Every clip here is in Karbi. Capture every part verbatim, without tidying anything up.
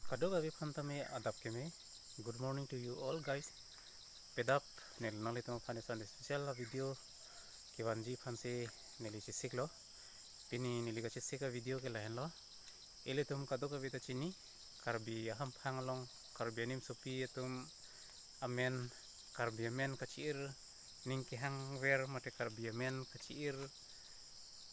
Kadokave aphan tame adap keme. Good morning to you all, guys. Pini adap neli nanglitum aphan eson special video kevanji aphansi neli chesiklo. Pini neli kachesik avideo ke lahenlo. Ilitum kadokave ta chini, Karbi ahamphang along, Karbi animsopi atum amen, Karbi amen kachi-ir, ning kehangver mate Karbi amen kachi-ir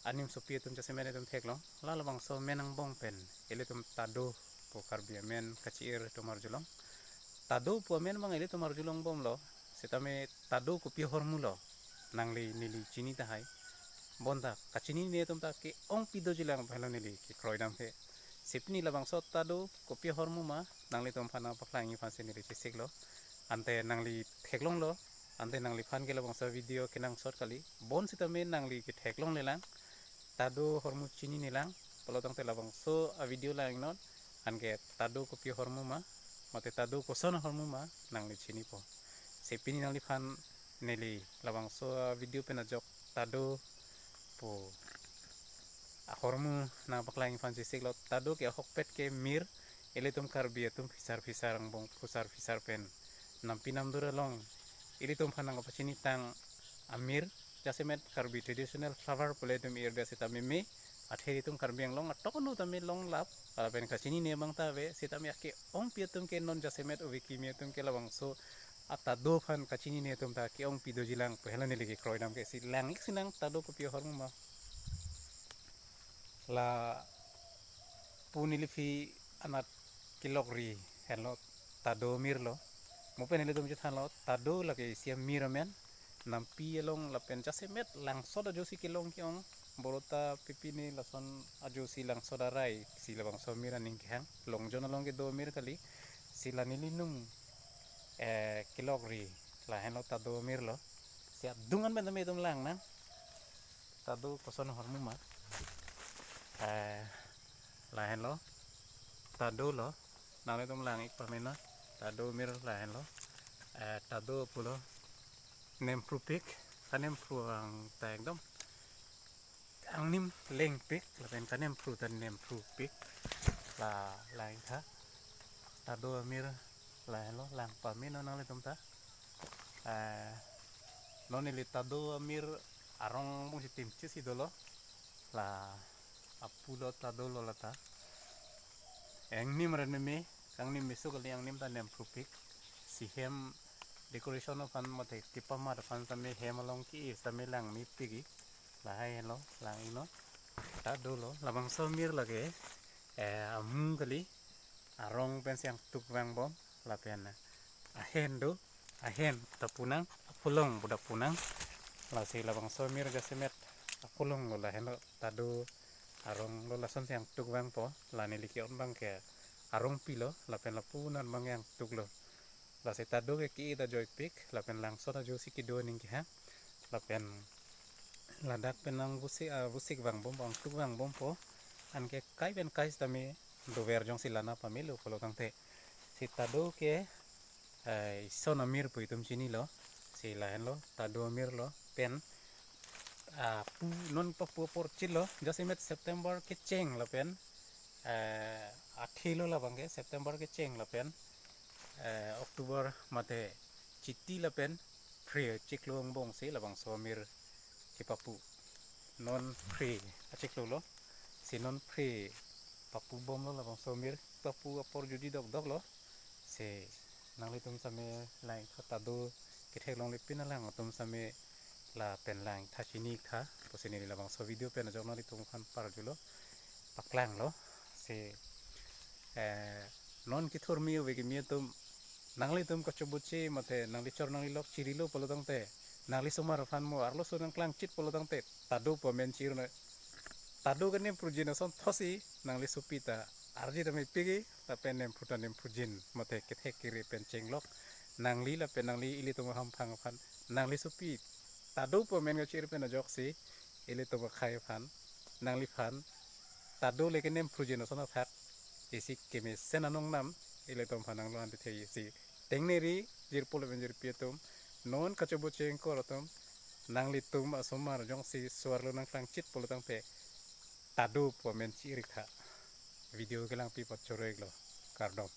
animsopi atum jasemet itum theklong. La labangso amen angbong pen ilitum Tado pu Karbi amen kachi-ir atum arjulong. Tado pu amen abang ilitum arjulongbomlo. Sitame Tado kopi ahormu lo, nangli neli chini tahai. Bonta kachinine atum ta ke-ongpi dojilang pu helo neli kekroidam ke. Si pini labangso Tado kopi ahormu ma, nanglitum aphan nangpaklangji aphansi neli chesiklo. Ante nangli theklonglo, ante nangliphan ke labangso video kenangsot kali. Bonsitame nangli ketheklonglelang, Tado ahormu chininelang, pulo tangte labangso avideo langnon, anke Tado kopi ahormu ma, mate Tado koson ahormu ma, nangli chinipo. Si pini nangliphan neli labangso avideo pen ajok Tado pu ahormu nangpaklangji aphan chesiklo. Tado ke ahokpet ke mir, ilitum Karbi atum phisar phisar angbong, phusar phisar pen nampi namdur along ilitum aphan nangkapachinitang amir, jasemet Karbi traditional flower pule itum irda sitame me, athe itum Karbi Anglong atok anu tame longlap, lapen kachinine abang ta ave, sitame ake-ongpi atum ke non jasemet ove kimi atum ke labangso a Tado aphan kachinine atum ta ke-ongpi dojilang pu helo neli kekroidam ke. Si lang-ik sinang Tado kopi ahormu ma. Lapu neliphi anat kelokri henlo, Tado amirlo. Mo pen ilitum chethanlo, Tado lake isi amir amen. Nampi along lapen jasemet langsot ajosi kelong ke-ong. Borota pipine lason ajosi langsot arai si labangso amir aning kehang. Longjon along kedo amir kali. Si la neli nung, eh, kelokri lahenlo, Tado amirlo. Si adung an pen tame itum langnang, Tado koson ahormu ma. Eh, lahenlo, Tado lo. Nanglitum lang-ik pamena, Tado amir lahenlo. Eh, Tado pulo nemprupik, kanempruvang ta ekdom angnim lengpik, lapen kanemphru ta nemphrupik. La, lang-ik tha. Tado amir lahenlo, lang pamena nanglitum ta. Eh, non neli Tado amir arong bongsi timchisi dolo. La apulo Tado lo lata. Angnim ren meme, kangnim meso kali, angnim ta nemphrupik. Si hem decoration aphan mate kepamat aphan tame hem along ke-e tame langmepik-ik. Lahai henlo, lang-iknon. Tado lo, labangso amir lake, eh, amung kali, arong pensi angtuk vangbom, lapen ahen do, ahen ta punang, apolong pu ta punang. Lasi labangso amir jasemet apolong lo, lahenlo, Tado arong lo, lasonsi angtuk vangpo. La neli ke-on abang ke arongpi lo, lapen lapu anan abang angtuk lo. Lasi Tado ke ke-e ta ajoipik, lapen langsot ajosi kedo aning kehang. Lapen ladak pen nang vusik, ah, vusik vangbom, angtuk vangbompo. Anke kai pen kai sitame dover jongsi la nang pamelo pulo tangte. Si Tado ke, eh, ison amir pu itum chinilo. Si lahenlo, Tado amirlo. Pen, ah, pu non papu apor chitlo, jasemet September kecheng lapen, eh, athelo labang ke, September kecheng lapen, eh, October mate Chiti lapen Phre achiklo angbongsi labangso amir kepapu. Non Phre achiklo lo. Si non Phre papubomlo labangso amir, papu apor jodi dokdok lo. Si nanglitum sitame lang-ik tha, Tado ketheklongle pin alang atum sitame lapen lang-ik tha, chini-ik tha. Pusi neli labangso video pen ajok nanglitum aphan parjulo, paklanglo. Si, eh, non kethurmi ove kimi atum, nanglitum kachoboche mate nangli chor nangli lok chirilo pulo tangte, nangli somar aphan mo arloso nangklangchit pulo tangte, Tado pu amen chirno. Tado kanemphrujin ason thotsi nangli sopi ta arje tame pik-i, lapen nemphu ta nemphrujin mate kethek kere pen chenglok. Nangli lapen nangli ilitum ahamphang aphan, nangli sopi Tado pu amen kachir pen ajoksi ilitum akhei aphan, nangliphan Tado le kanemphrujin ason athak isi kemesen anong nam ilitum aphan nanglo-an tithe isi. Tengneri jirpo lapen jirpi atum, non kachoboche ingkor atum, nanglitum asomar jongsi so-arlo nangklangchit pulo tangte, Tado pu amen chir-ik tha. Video kelangpi apot choro-iklo. kardom.